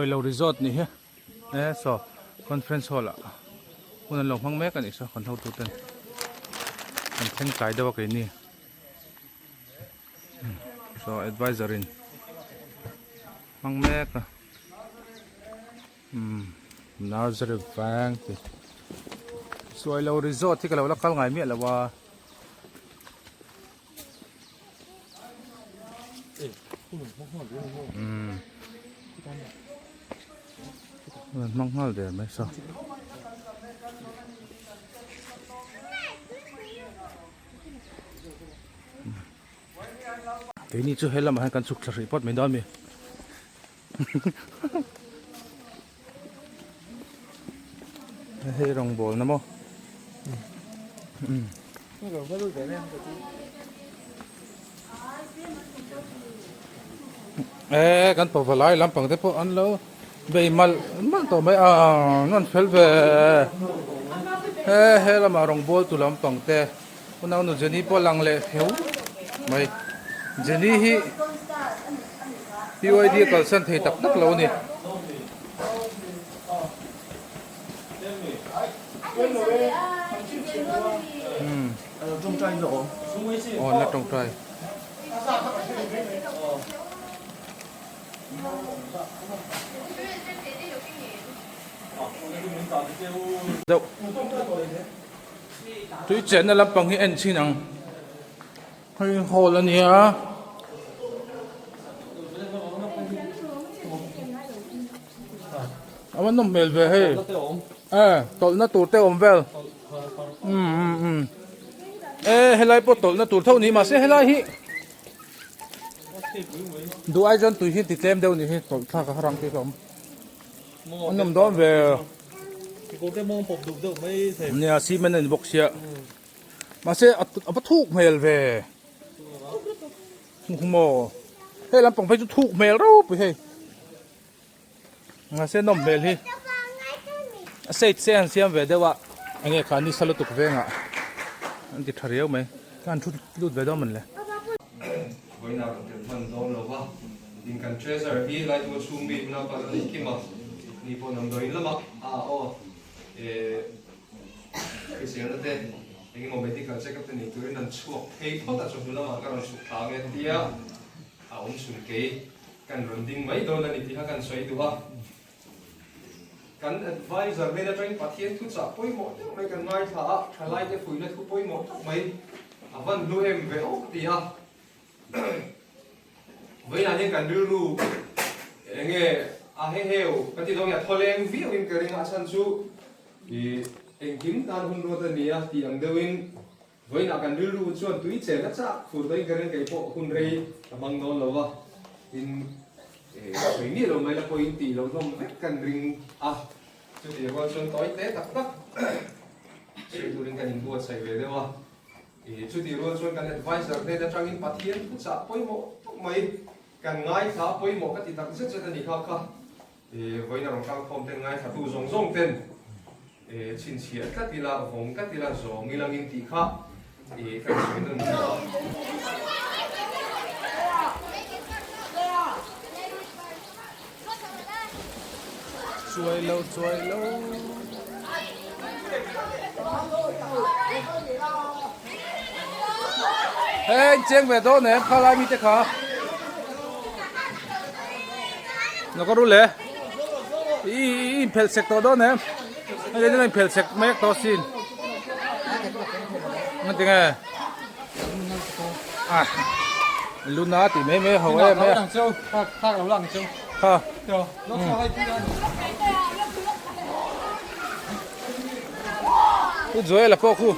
Chuailo resort nih hi e saw conference hall ah hun an lo hmang mek a nih saw kan hotu ten kan thleng tlai deuh a keini saw advisor in hmang mek a umm nursery veng tih Chuailo resort hi ka lo la kal ngai miah lo a. Hmang nghal der mai saw. Keini chu he lamah hian kan chhuk thla hrih phawt mai dawn a mi. Hei rawngbawl na maw? E kan pava lai lampang te pawh an lo bei malh malh tawh mai a an fel ve he he lamah rawngbawl tu lampang te unau nu Jenny pawh lang leh heu mai Jenny hi PYD a kalsan thei tak tak lo a ni. Aw la tawngtai. Deuh. Tui chenna lampang hi en chhin ang. Hei hall a nia. A va nawm hmel ve hei. E tawlhna tur te awm vel. Um um um. E helai pawh tawlhna tur tho ni mahse helai hi duh ai chuan tui hi ti tlem deuh ni hi tawlh thlak a rang te ka awm. A nawm dawn ve. Nia cement a ni bawk sia. Mahse a va thuk hmel ve. Maw. Hei lampang phei chu thuk hmel ropui hei. Mahse nawm hmel hi. A state se an siam ve deuh a. Enge kha ni sa lutuk vengah an ti tha riau mai. Khan thu lut ve dawn man le. Vawiinah kan tel hman dawn lo va, in kan treasure hi Laitual chhung mi huna pal a nih kim a, ni pawh damdawiin lamah a aw eh hriselna te eng emaw medical check up te nei turin an chhuak phei phawt a, chawhnu lamah ka rawn chhuk thla ang e tia a awm chhun kei kan rawn ding mai dawn a ni tih kha kan sawi duh a. Kan advisor hnen atangin Pathian thuchah pawimawh deuh mai kan ngaithla a, thalaite fuihna thu pawimawh tak mai a van hlu em ve awk ti a. Vawiinah hian kan rilru enge a heheu kan ti dawn nge a thawleng viauin ka ring a, a chhan chu ih engkim tan hun ruat a ni a tih ang deuhin vawiinah kan rilru chuan tui chen a chak fur dawhin ka ring kei pawh hun rei ka hmang dawn lo va, tin sawi miah lo mai la pawhin tih lo hlawm vek kan ring a, chutih rual chuan tawi te tak tak sawi turin kan inbuatsaih ve deuh a. I chutih rual chuan kan advisor hnen atangin Pathian thuchah pawimawh tak mai kan ngaithla pawimawh ka ti tak zet zet a ni kha kha. I vawiin a rawn kal khawm ten ngaithlatu zawng zawng ten i chhinchhiah tlat ila, vawng tlat ila, zawng ilangin tih kha i ka insawi nawn duh a. Chuai lo chuai lo. Hei cheng ve dawn em kha lai mite kha. Nó có rul le. I i phel sek tawh dawn em. Hei nên phel sek mek tawh sin. Ngan tinge. À. Luna ti mai mai ho em e. Ha. Pu Joel a pawh khu.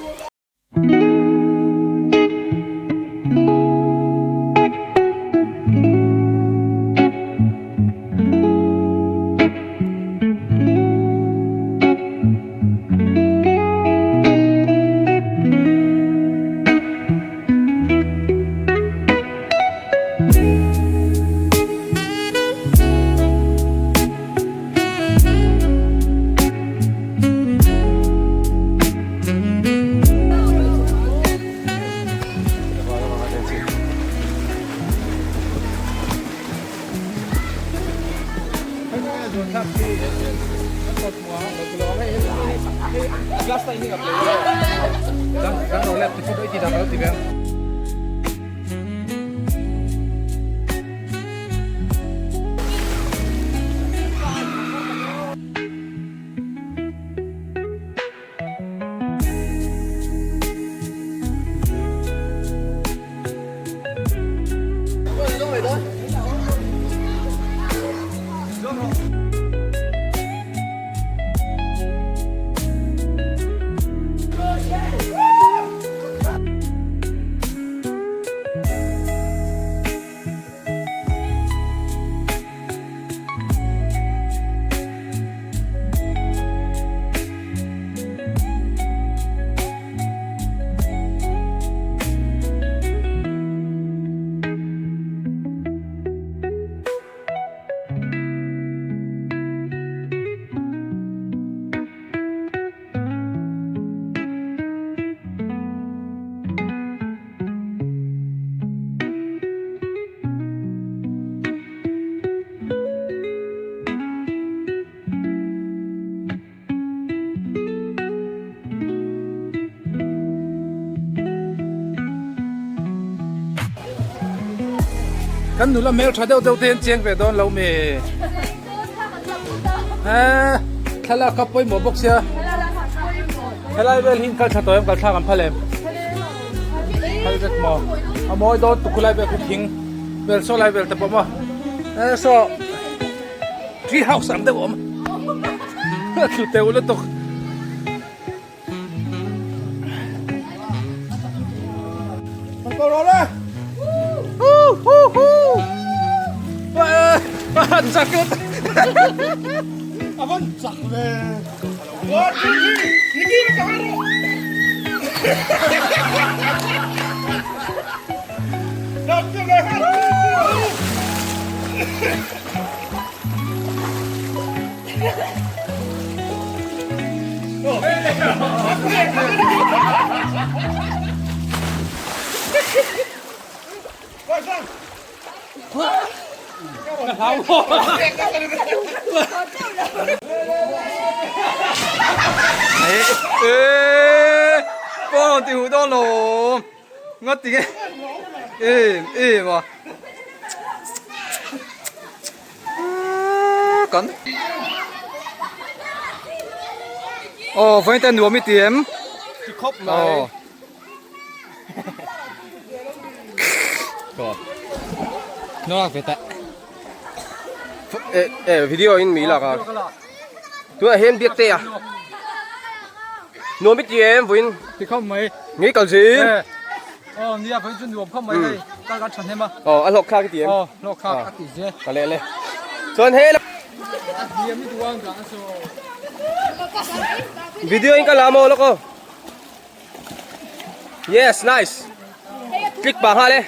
Dang dang lo le ti pawh i ti dang lo ti ve ang. Kan nula hmel tha deuh deuh te hian cheng ve dawn lo mi. Eh, thlalak kha pawimawh bawk sia. Helai vel hi kal thla tawh em kal thlak an phal em? Phal vek maw? A mawi dawn tuk khulai vel khu thing vel saw lai vel te pawh maw? Eh saw tree house ang deuh a awm. Thlu teuh lutuk. Kan Aw vawiin te nuam i ti em? Ti khawp mai. Aw. Ve teh. E video in mi lak a. Tunah hian biak te a. Nuam i ti em vawiin? Ti khawp mai. Ngei kal zin. Aw nia vawiin chu nuam khawp mai hei kal kan tha hnem a. Aw a hlawk thlak i ti em? Aw hlawk thlak a ti zel. Ka leh le. Chuan hei la. Video in ka la maw lawk aw. Yes nice. Click pa nghal e.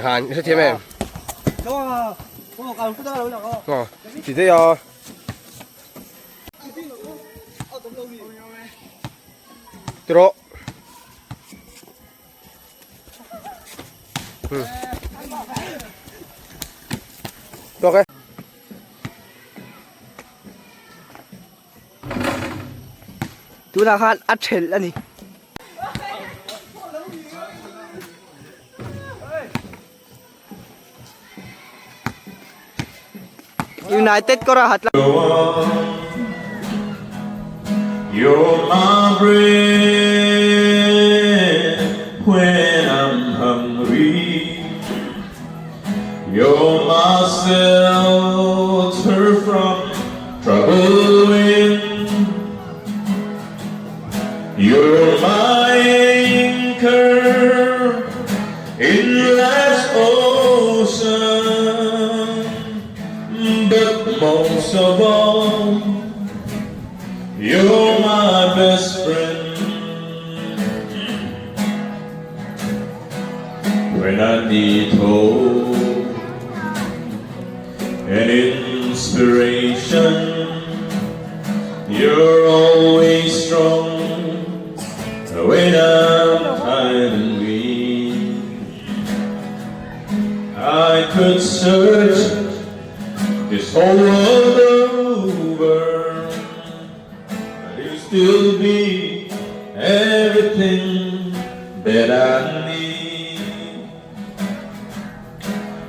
Tikhan i hrethiam em? Aw ti daih a. Ti rawh. Tawk e. Tunah khan a thelh a ni. United kawr a hat You're my bread when I'm hungry You're my shelter from troubled wind You're my anchor in life's ocean But most of all You're my best friend When I need hope and inspiration You're always strong when I'm tired and weak I could search this whole world over But you still be everything that I need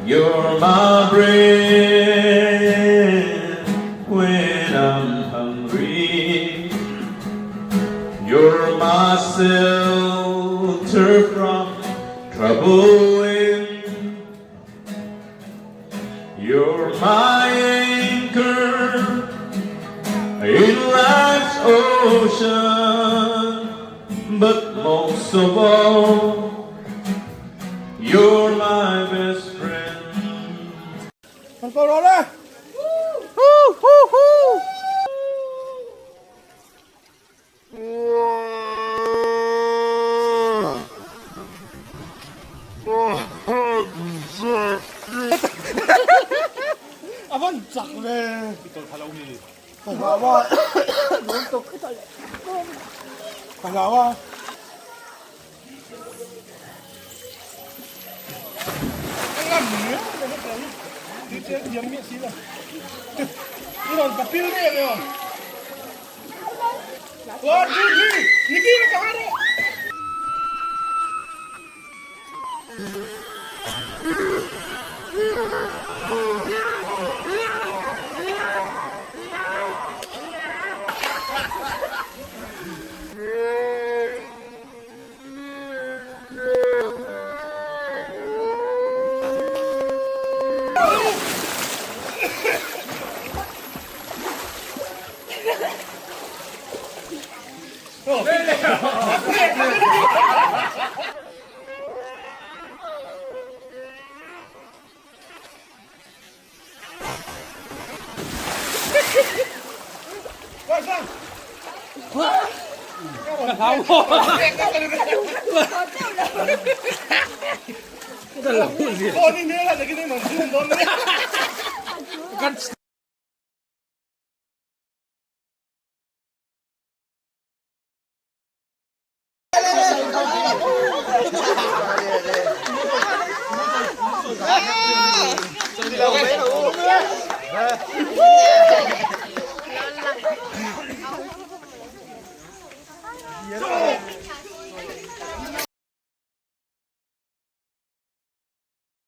You're my bread when I'm hungry You're my shelter from trouble wind You're my anchor in life's ocean But most of all You're my best friend. Kan ko rawh le! A van chak ve. I tawlh pha lo mi. Ka hlau a. Ka hlau a.